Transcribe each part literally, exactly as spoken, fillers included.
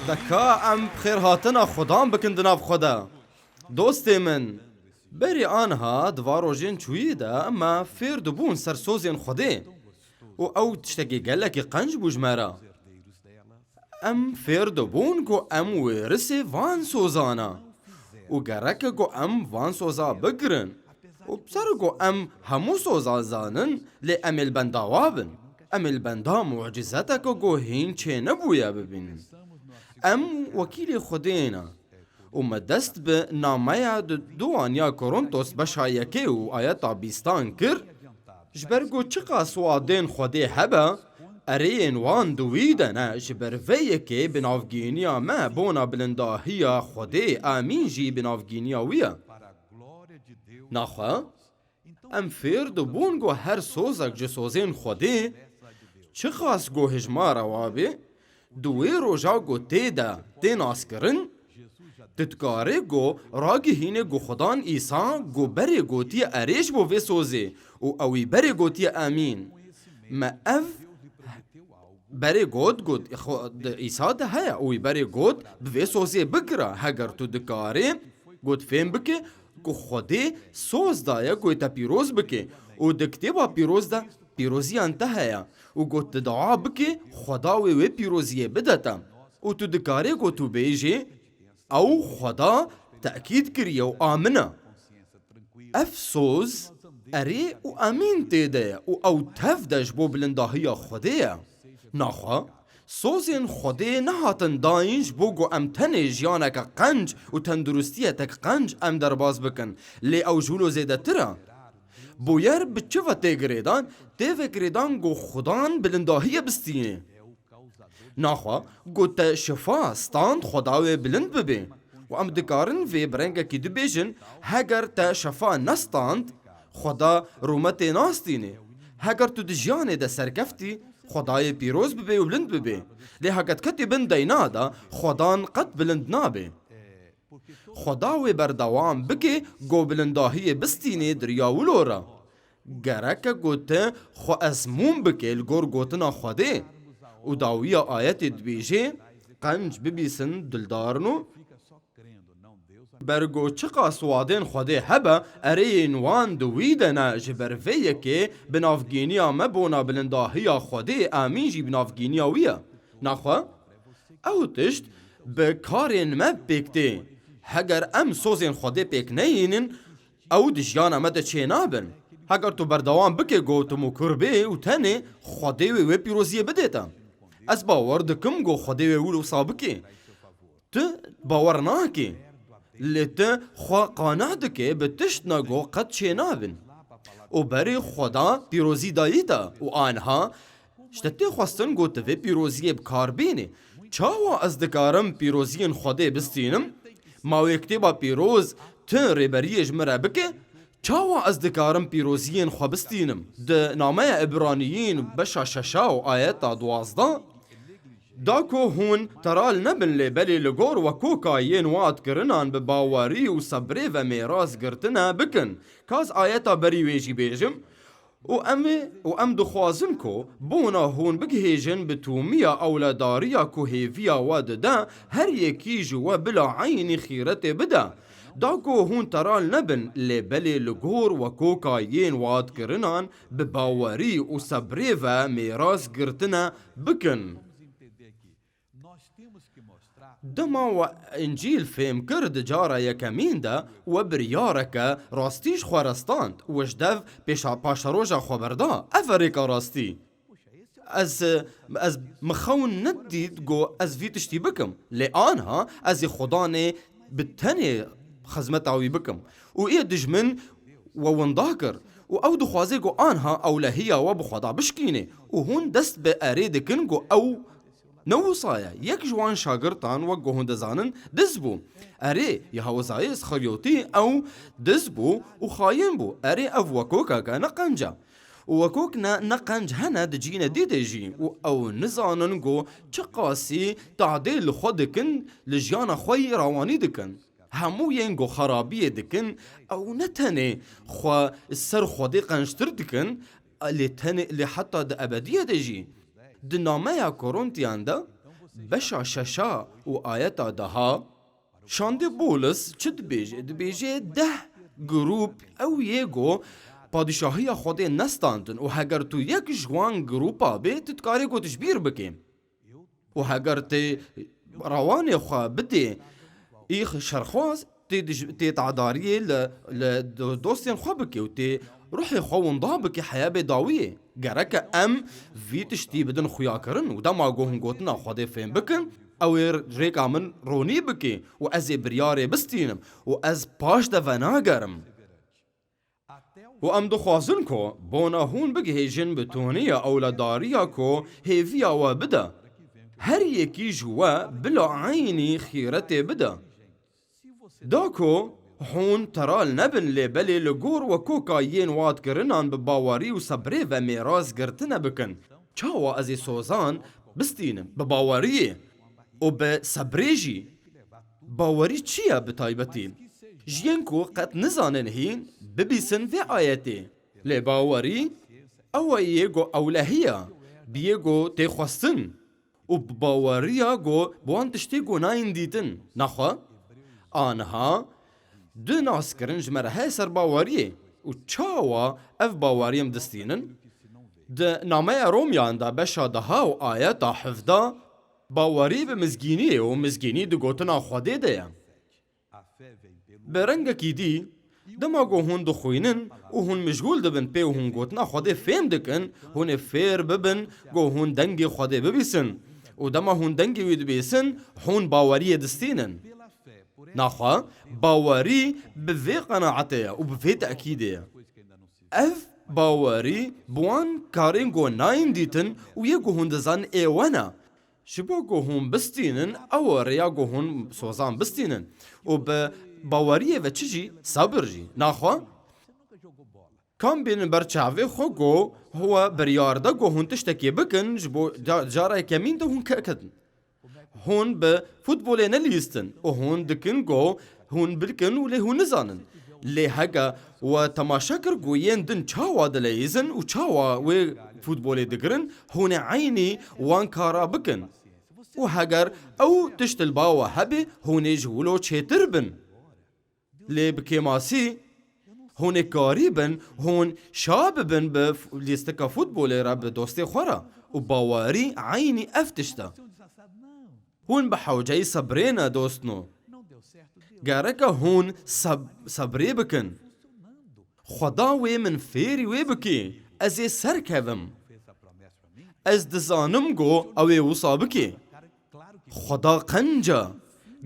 Te ka em xêrhatina Xudan bikin di nav xwe de. Dostê min, berî anha di va rojên çûyî de me fêr dibûn ser sozên Xwedê û ew tiştekî gelekî qenc bû ji me re. Em fêr dibûn ku em wêrisê van sozan e û gerek e ku em van soza bigirin. Û bi ser ku em hemû soza zanin, lê em ê li benda wa bin. Em ê li benda mucîzeteke ku hîn çênebûye bibînin. Em wekîlê Xwedê ne. Û me dest bi nameya di duwaniya Korintos beşa yekê û ayeta bîstan kir, ji ber ku çiqas wadên Xwedê hebe, erêyên wan di wî de ne, ji ber vê yekê bi navgîniya me bona bilindahiya Xwedê, amîn jî bi navgîniya wî ye. Naxwe, em fêr dibûn ku her sozek ji sozên Xwedê, çiqas ku hijmara wa bê, di wê roja ku tê de tê naskirin, tu dikarê ku ragihînê ku Xudan Îsa ku berê gotiye erê ji bo vê sozê û ewî berê gotiye amîn. Me ev berê got, got, xwe, di Îsa de heye û wî berê got, bi vê sozê bigire. Heger tu dikarê, got, fêm bike ku Xwedê soz daye ku te pîroz bike û di kitêba pîroz de pîroziyan te heye û got, tu dua bike, Xweda wê wê pîroziyê bide te. Û tu dikarê ku tu bêjê, ew Xweda tekîd kiriye û a min e. Ev soz erê û emîn tê de ye û ew tev de ji bo bilindahiya Xwedê ye. Naxwe, sozên Xwedê nehatin dayîn ji bo ku em tenê jiyaneke qenc û tenduristiyeteke qenc em derbas bikin, lê ew ji wilo zêdetir e. Bûyer bi çi ve tê girêdan? Tê vê girêdan ku Xudan bilindahiyê bistînê. Naxwe, ku te şifa stand, Xweda wê bilind bibe. Û em dikarin vê bi rengekî dibêjin, heger te şefa nestand, Xweda rûmetê nastînê. Heger tu di jiyanê de serkeftî, Xwedayê pîroz bibe û bilind bibe. Lê heger tu ketî bin deyna de, Xwedan qet bilind nabe. Xweda wê berdewam bike, ku bilindahiyê bistînê di riya wilo re. Gerek e ku tu xwe ezmûn bike li gor gotina Xwedê û dawiya ayetê dibêje, qenc bibîsin dildarin û ber ku çiqas wadên Xwedê hebe, erêyên wan di wî de ne, ji ber vê yekê bi navgîniya me bona bilindahiya Xwedê, amîn jî bi navgîniya wî ye. Naxwe, ew tişt bi karên me pêk tê. Heger em sozên Xwedê pêk neyînin, ew di jiyana me de çênabin. Heger tu berdewam bike gotim û kur bê û tenê Xwedê wê wê pîroziyê bidê te. Ez bawer dikim ku Xwedê wê wilo wisa bike. Tu bawer nakî. Lê tu xwe qane dike bi tiştna ku qet çênabin. Û berê Xweda pîrozî dayî te û aniha ji te tê xwestin ku tu vê pîroziyê bi kar bînî. Çawa ez dikarim pîroziyên Xwedê bistînim? Ma wê kitêba pîroz tu rêberiyê ji min re bike? Çawa ez dikarim pîroziyên xwe bistînim? Di nameya Îbraniyîn beşa şeşa û ayeta duwazdeh da ku hûn teral nebin, lê belê li gor wekoka yên wad kirinan bi bawerî û sebrê ve mêraz girtine bikin. Ka ez ayeta berî wê jî bêjim. Û em ê, û em dixwazin ku bona hûn bigihêjin bi tûmiya ewledariya ku hêviya we dide, her yekî ji we bila eynî xîretê bide. Da ku hûn teral nebin, lê belê li gor wekoka yên wad kirinan bi bawerî û sebrê ve mêraz girtine bikin. Dema we Încîl fêm kir di cara yekemîn de, we biryareke rastî ji xwe re stand, we ji dev pêşa-, paşeroja xwe berda. Ev e rêka rastî. Ez, ez min xewn nedît ku ez vî tiştî bikim. Lê aniha ez ê Xudanê bi tenê xizmeta wî bikim. Û ê dijmin we winda kir. Û ew dixwaze ku aniha ewlehiya we bi Xweda bişkîne. Û hûn dest bi erê dikin ku ew ne wisa ye. Yek ji wan şagirtan, wek ku hûn dizanin, diz bû. Erê, Yehawizayê Îsxeryotî ew diz bû û xayin bû. Erê, ev wekokeke ne qenc e. Û wekok ne, ne qenc hene di cînê dî de jî. Û ew nizanin ku çiqasî tadê li xwe dikin, li jiyana xwe yî rawanî dikin. Hemû yên ku xerabiyê dikin, ew ne tenê xwe ser Xwedê qenctir dikin, lê tenê, lê heta di ebediyê de jî. Di nameya Korintiyan de beşa şeşa û ayeta deha, şandê Bûlis çi dibêje? Dibêje deh grûp ew yê ku padîşahiya Xwedê nestandin û heger tu yek ji wan grûpa bê, tu dikarê ku tu ji bîr bikê. Û heger tê rewanê xwe bidê îx şerxwaz, tê dij-, tê tedariyê li, li do-, dostên xwe bikê û tê ruhê xwe winda bikê heya bê dawiyê. Gereke em vî tiştî bidin xuyakirin û dema ku hûn gotina Xwedê fêm bikin, ew ê rêka min ronî bikê û ez ê biryarê bistînim û ez paş de venagerim. Û em dixwazin ku bona hûn bigihêjin bi toniya ewledariya ku hêviya we bide. Her yekî ji we bila eynî xîretê bide. Da ku hûn teral nebin, lê belê li gor wekoka yên watkirinan bi bawerî û sebrê ve mêraz girtine bikin. Çawa ez ê sozan bistînim? Bi baweriyê û bi sebrê jî. Bawerî çi ye bi taybetî? Ji yên ku qet nizanin hîn bibîsin vê ayetê. Lê bawerî ew e yê ku ewlehî ye, bi yê ku tê xwestin û bi baweriya ku bi wan tiştê ku nayên dîtin. Naxwe? Aniha du naskirin ji me re heye ser baweriyê û çawa ev bawerî em distînin? Di nameya Romyan de beşa deha û ayeta hevdeh, bawerî bi mizgîniyê û mizgînî di gotina Xwedê de ye. Bi rengekî dî, dema ku hûn dixwînin û hûn mijgûl dibin pê û hûn gotina Xwedê fêm dikin, hûn ê fêr bibin ku hûn dengê Xwedê bibîsin. Û dema hûn dengê wî dibîsin, hûn baweriyê distînin. Naxwe, bawerî bi vê qenaetê ye û bi vê tekîdê ye. Ev bawerî bi wan karên ku nayên dîtin û yê ku hûn dizanin ê we ne. Ji bo ku hûn bistînin, ew e rêya ku hûn sozan bistînin. Û bi baweriyê ve çi jî, sebir jî. Naxwe? Kam bînin ber çavê xwe ku we biryar de ku hûn tiştekê bikin, ji bo ca-, cara yekemîn de hûn ke-, ketin. Hûn bi futbolê nelîstin û hûn dikin ku hûn bikin û lê hûn nizanin. Lê heke we temaşe kir ku yên din çawa dileyîzin û çawa wê futbolê digirin, hûn ê eynî wan kara bikin. Û heger ew tişt li ba we hebe, hûn ê ji wilo çêtir bin. Lê bi kêmasî, hûn ê karî bin, hûn şa bibin bi f-, lîstika futbolê re bi dostê xwe re û bawerî eynî ev tişt e. Hûn bi hewceyî sebrê ne, dostno. Gereke hûn seb-, sebrê bikin. Xweda wê min fêrî wê bikî, ez ê serkevim. Ez dizanim ku ew ê wisa bikê. Xweda qenc e.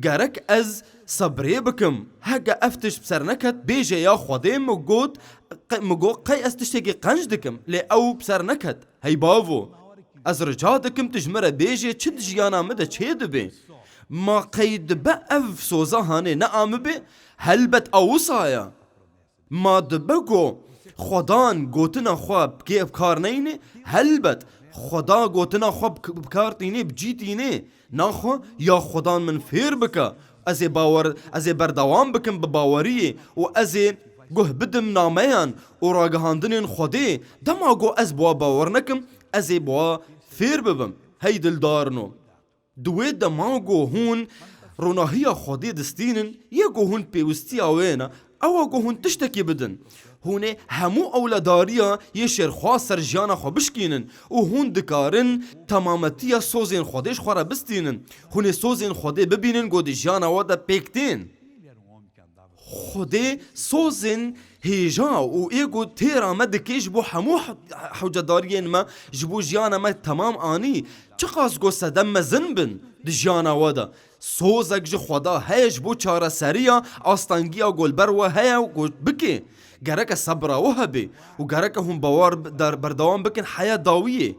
Gerek ez sebrê bikim. Heke ev tişt bi ser neket, bêje ya Xwedê min got, qe-, min got, qey ez tiştekî qenc dikim, lê ew bi ser neket. Hey bavo, ez rica dikim tu ji min re bêjê çi di jiyana min de çê dibe. Ma qey dibe ev soza hanê ne a min be? Helbet a wisa ye. Ma dibe ku Xwedan gotina xwe bi kê-, bi kar neyne? Helbet, Xweda gotina xwe bi k-, bi kar tîne, bi cî tîne. Naxwe, ya Xwedan min fêr bike. Ez ê bawer, ez ê berdewam bikim bi baweriyê û ez ê guh bidim nameyan û ragihandinên Xwedê. Dema ku ez bi wa bawer nekim, ez ê bi wa fêr bibim. Hey dildarino. Di wê dema ku hûn ronahiya Xwedê distînin, yê ku hûn pêwistiya wê ne, ew e ku hûn tiştekî bidin. Hûn ê hemû ewledariya yê şêrxwaz ser jiyana xwe bişkînin û hûn dikarin temametiya sozên Xwedê ji xwe re bistînin. Hûn ê sozên Xwedê bibînin ku di jiyana we de pêk tên. Xwedê sozên hêja û ê ku têra me dike ji bo hemû he-, hewcedariyên me, ji bo jiyana me temam anî. Çiqas ku sedem mezin bin di jiyana we de, sozek ji Xweda heye ji bo çareseriya astengiya ku li ber we heye ku bike. Gereke sebra we hebe û gereke hûn bawer dar-, berdewam bikin heya dawiyê.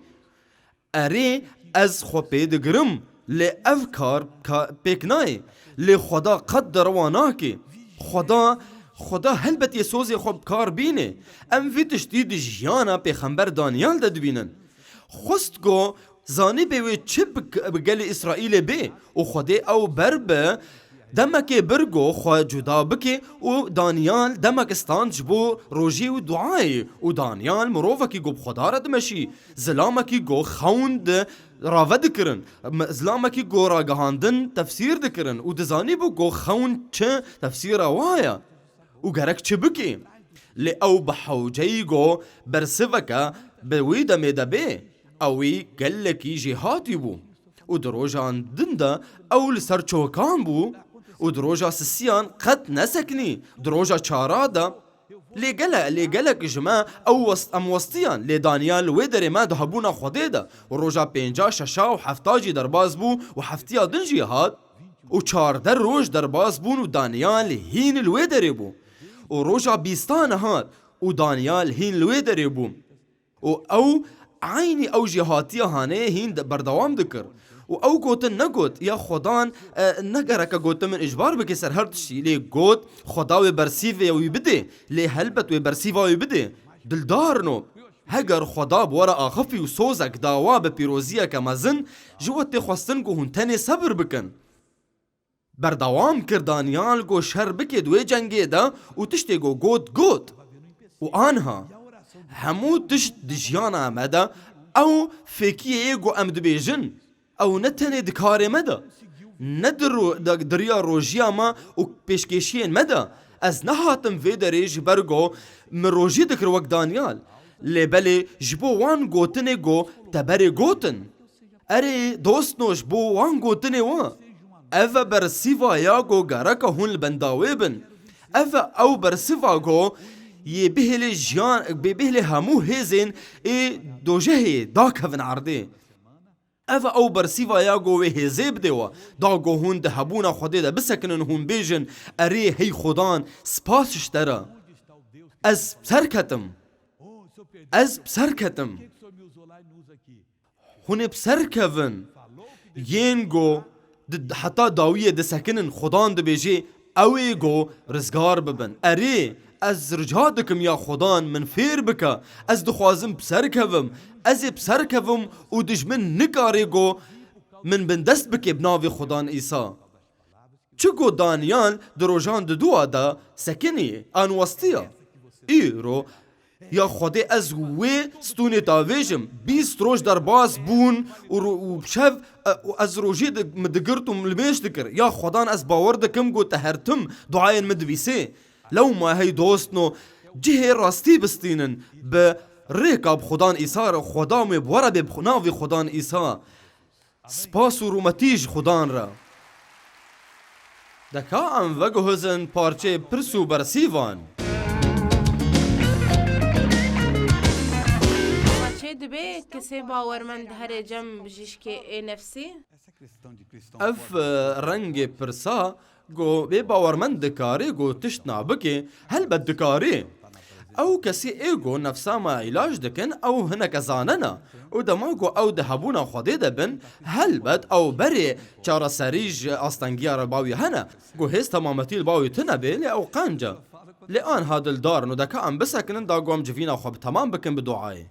Erê, ez xwe pê digirim, lê ev kar ka-, pêk nayê. Lê Xweda qet derewa nake. Xweda, Xweda helbet yê sozê xwe bi kar bîne. Em vî tiştî di jiyana pêxember Daniel de dibînin. Xwest ku zanîbê wê çi bi, bi gelê Îsraîlê bê û Xwedê ew ber bi Demekê bir go xwe cuda bike û Danyal demek stand ji bo rojî û duayê û Danyal mirovekî go bi Xweda re dimeşî, zilamekî go xewn di rave dikirin, me-, zilamekî go ragihandin tefsîr dikirin û dizanîbû go xewn çi tefsîra wa ye û gerek çi bikî. Lê ew bi hewceyî go bersiveke bi wî demê de bê, ewî gelekî jêhatî bû. Û di rojan din de ew li ser çokan bû û di roja sisiyan qet nesekinî. Di roja çara de lê gele, lê gelek ji me ew west, em westiyan, lê Daniel li wê derê me di hebûna Xwedê de û roja pênca, şeşa û hefta jî derbas bû û heftiya din jî hat û çardeh roj derbas bûn û Daniel hîn li wê derê bû û roja bîstan hat û Daniel hîn li wê derê bû. Û ew eynî ew jî hatiye hanê hîn de berdewam dikir. Û ew gotin negot, ya Xwedan, e, ne gereke gotin min îcbar bike ser her tiştî, lê got, Xweda wê bersîvê wî bidê, lê helbet wê bersîva wî bidê. Dildarno, heger Xweda bi we re axifî û sozek dawa bi pîroziyeke mezin, ji we tê xwestin ku hûn tenê sebir bikin. Berdewam kir Daniel ku şer bike di wê cengê de û tiştê ku got, got. Û anha, hemû tişt di jiyana me de ew fêkiyê yê ku em dibêjin, ew ne tenê di karê me de, ne di ro-, de, di riya rojiya me û pêşkêşiyên me de, ez nehatim vê derê ji ber ku min rojî dikir wek Daniel. Lê belê ji bo wan gotinê ku te berê gotin. Erê, dostno, ji bo wan gotinê we, ev e bersîva ya ku gereke hûn li benda wê bin. Ev e ew bersîva ku yê bihêlê jiyan, bê bihêlê hemû hêzên ê dojehê dakevin erdê. Ev e ew bersîva ya ku wê hêzê bidê we, da ku hûn di hebûna Xwedê de bisekinin, hûn bêjin, Erê, hey Xudan, spas ji te re. Ez bi ser ketim. Ez bi ser ketim. Hûn ê bi ser kevin. Yên go di, heta dawiyê disekinin, Xudan dibêjê, ew ê go rizgar bibin. Erê, ez rica dikim ya Xudan min fêr bike. Ez dixwazim bi ser kevim. Ez ê bi ser kevim û dijmin nikare go min bindest bike bi navê Xudan Îsa. Çi got Daniel di rojan di dua de sekinî an westiya. Îro ya Xwedê ez wê stûnê tavêjim. Bîst roj derbas bûn û ro-, û bi şev, e, û ez rojî di, min digirt û limêj dikir. Ya Xwedan ez bawer dikim got te her tim duayên min dibîsê. Lewma hey dostno cihê rastî bistînin bi rêka bi Xudan Îsa re Xweda wê bi we re bê bi navê Xudan Îsa. Spas û rûmetî ji Xudan re. Deka em veguhizin parçeyê pirs û bersîvan. Çê dibe kesê bawermend here cem bijîşkê ê nefsî? Ev, e, rengê pirsa Go bê bawermend dikarê go tişt nabikê, helbet dikarê. Ew kesî ê go nefsa me îlac dikin, ew hineke zanena. Û dema go ew di hebûna Xwedê de bin, helbet ew berê çareserî ji astengiya re bawî hene. Go hêz temametî li bawî tune bê, lê ew qenc e. Lê anha dildarin û deka em bisekinin da go em civîna xwe bi temam bikin bi duayê.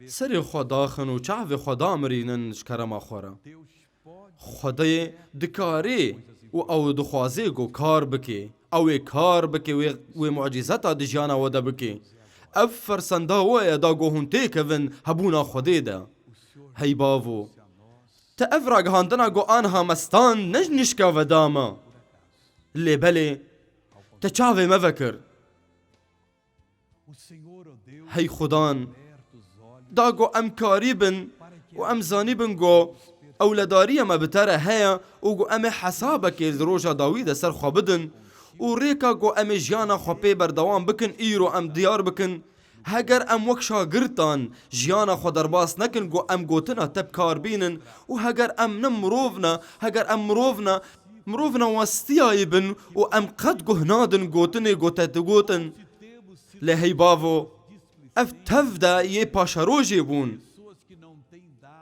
Serê xwe daxin û çavê xwe damirînin ji kerema xwe re. Xwedê dikarê û ew dixwazê ku kar bike. Ew ê kar bike, wê, wê mucîzeta di jiyana we de bike. Ev fersenda we ye da ku hûn têkevin hebûna Xwedê de. Hey bavo, te ev ragihandina ku anha me stand ne ji nişka ve da me. Lê belê, te çavê me vekir. Hey Xudan, da ku em karî bin û em zanî bin ku ewledariya me bi te re heye û ku em ê hesabekê li roja dawî de ser xwe bidin û rêka ku em ê jiyana xwe pê berdewam bikin, îro em diyar bikin. Heger em wek şagirtan jiyana xwe derbas nekin ku em gotina te bi kar bînin û heger em ne mirov ne, heger em mirov ne, mirov ne westiyayî bin û em qet guh nadin gotinê ku te digotin. Lê hey bavo, ev tev de yê paşerojê bûn.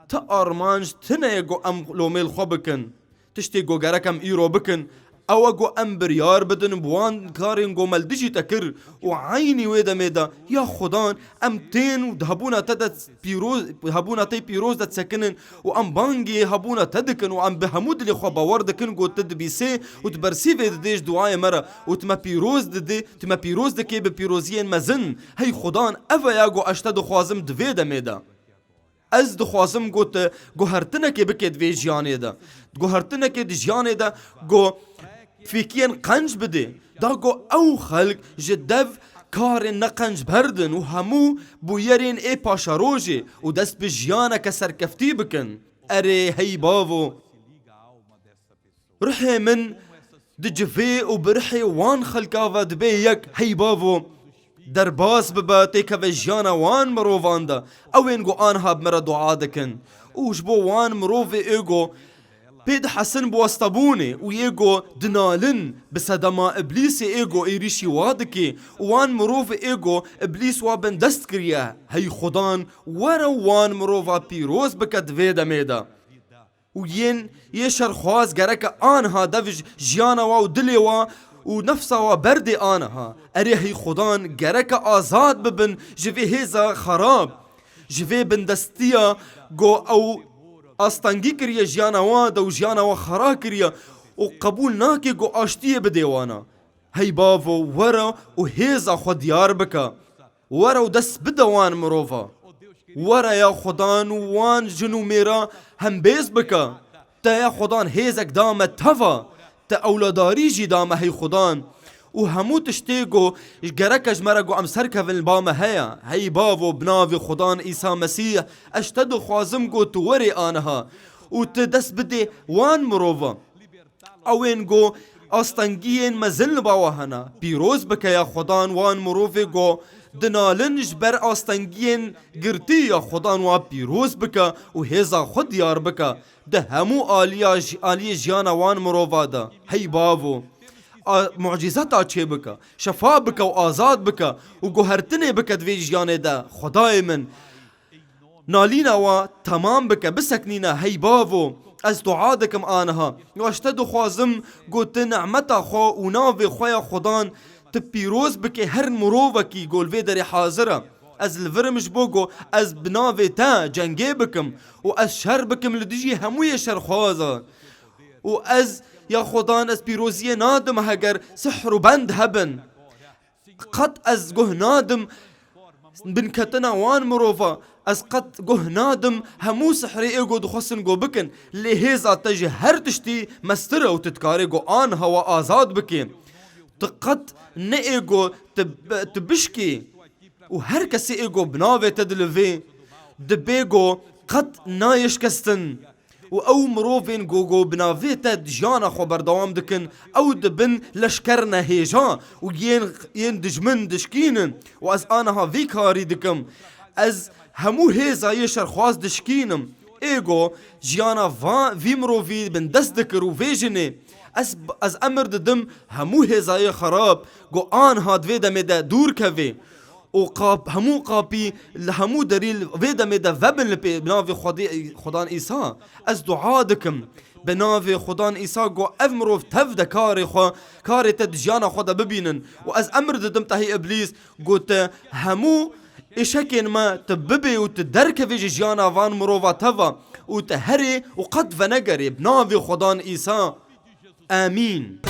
Ti armanc tune ye ku em lomê li xwe bikin. Tiştê ku gerek em îro bikin, Ew e ku em biryar bidin bi wan karên ku me li dijî te kir û eynî wê demê de, ya Xudan, em tên û di hebûna te de pîroz, hebûna te pîroz de disekinin û em bangê hebûna te dikin û em bi hemû dilê xwe bawer dikin ku tu dibîsê û tu bersîvê didê ji duayê me re û tu me pîroz didê, tu me pîroz dikê bi pîroziyên mezin. Hey Xudan, ev e ya ku ez te dixwazim di vê demê de. Ez dixwazim ku tu guhertinekê bikê di vê jiyanê de. Guhertinekê di jiyanê de ku fêkiyên qenc bidê. Da ku ew xelk ji dev karên neqenc berdin û hemû bûyerên ê paşerojê û dest bi jiyaneke serkeftî bikin. Erê, hey bavo! Ruhê min di civê û bi ruhê wan xelka ve dibe yek, hey bavo, derbas bibe, têkeve jiyana wan mirovan de, ew ên ku aniha bi me re dua dikin. Û ji bo wan mirovê ê ku pê dihesin bi westabûnê û ê ku dinalin bi sedema Îblîsê ê ku êrîşî wa dikê û wan mirovê ê ku Îblîs wa bindest kiriye, hey Xudan, were wan mirova pîroz bike di vê demê de. Û yên yê şerxwaz gereke aniha dev ji jiyana wa û dilê wa û nefsa wa berdê aniha. Erê hey Xudan, gereke azad bibin ji vê hêza xerab, ji vê bindestiya ku ew astengî kiriye jiyana wa de û jiyana wa xera kiriye û qebûl nake ku aştiyê bidê wana. Hey bavo, were û hêza xwe diyar bike. Were û dest bide wan mirova. Were ya Xudan û wan jin û mêra hembêz bike. Te ya Xudan hêzek da me teva. Te ewledarî jî da me hey Xudan. Û hemû tiştê ku gereke ji me re ku em serkevin li ba me heye. Hey bavo, bi navê Xudan Îsa Mesîh, ez ji te dixwazim ku tu werê aniha û tu dest bidê wan mirova. Ew ên ku astengiyên mezin li ba we hene, pîroz bike ya Xudan wan mirovê ku dinalin ji ber astengiyên girtî ya Xudan wa pîroz bike û hêza xwe diyar bike di hemû aliya ji-, aliyê jiyana wan mirova de. Hey bavo, a, mucîzeta çê bike, şefa bike û azad bike û guhertinê bike di vê jiyanê de. Xwedayê min, nalîna wa temam bike, biseknîne, hey bavo. Ez dua dikim aniha. Û ez te dixwazim ku tu nemeta xwe û navê xwe ya Xudan tu pîroz bikê her mirovekî ku li vê derê hazir e. Ez li vir im ji bo ku ez bi navê te cengê bikim û ez şer bikim li dijî hemûyê şerxwazan. Û ez, ya Xudan, ez pîroziyê nadim heger sihr û bend hebin. Qet ez guh nadim binketina wan mirova, ez qet guh nadim hemû sihrê ê ku dixwestin ku bikin, lê hêza te ji her tiştî mestir e û tu dikarê ku aniha we azad bikê. Tu qet ne ê ku tu, tu bişkê û her kesê ê ku bi navê te dilivê, dibê ku qet nayê şikestin. Û ew mirovên ku, ku bi navê te di jiyana xwe berdewam dikin, ew dibin leşkerine hêja û yên, yên dijmin dişkînin. Û ez aniha vî karî dikim. Ez hemû hêza yê şerxwaz dişkînim. Ê ku jiyana va, vî mirovî bindest dikir û vê jinê. Ez, ez emir didim hemû hêzayê xerab ku aniha di vê demê de dûr kevê. Û qap-, hemû qapî li hemû derî li vê demê de vebin li pê, bi navê Xwedê, Xudan Îsa. Ez dua dikim. Bi navê Xudan Îsa ku ev mirov tev de karê xwe, karê te di jiyana xwe de bibînin. Û ez emir didim tehî Îblîs, ku te hemû êşekên me tu bibê û tu derkevê ji jiyana van mirova teva û tu herê û qet venegerê bi navê Xudan Îsa. Amîn.